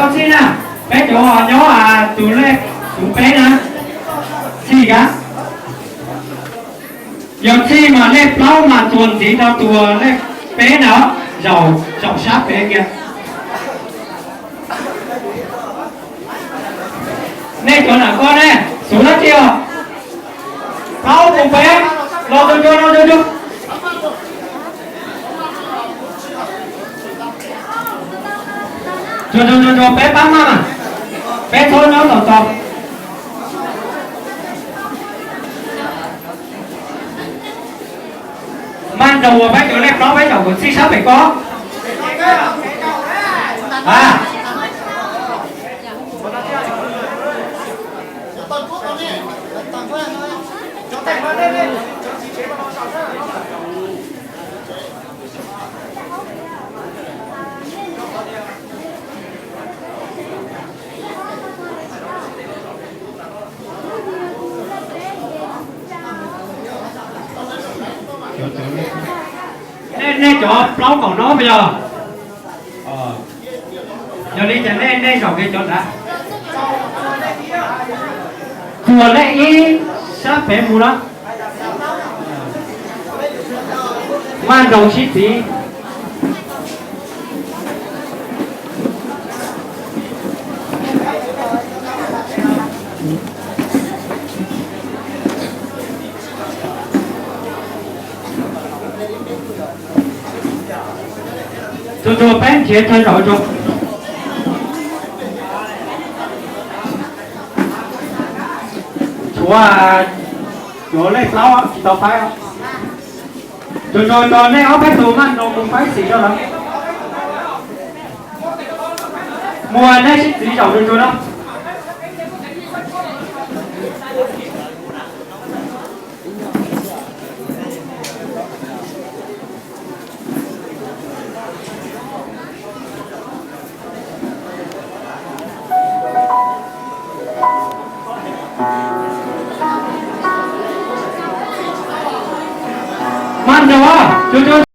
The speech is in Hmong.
Txhij na, peb cov nyob tus lej tus peb na, txhij ka. Yog txhij mas lej plaub mas tuag ntxiv rau tus lej peb na, zaum, zaum sab pem kiag. Nej cov nam koj ne, xub dab tsi os? Plaub mus peb, los tus cua, los tus cua. Tus cua, tus cua, peb pab maj mas, peb txhob nyob tom tod. Maj nroos uas peb cov lej plaub peb zaum mus txhij sab pem ko. A, nej cov plaub kaum no puas yog? Yog li cas nej, nej zaum kiag cov nrad. Tsuas lej ib sab pem mus na. Maj nroos sib txiv. Tus tus peb nrhiav chaw zaum tus. Tshuav cov lej plaub tsis tau faib. Tus tus tus nej ob peb tus maj nroos mus faib xim rau lawv. Muaj nej sib txiv zaum tus tus no. Maj nroos, tus tus.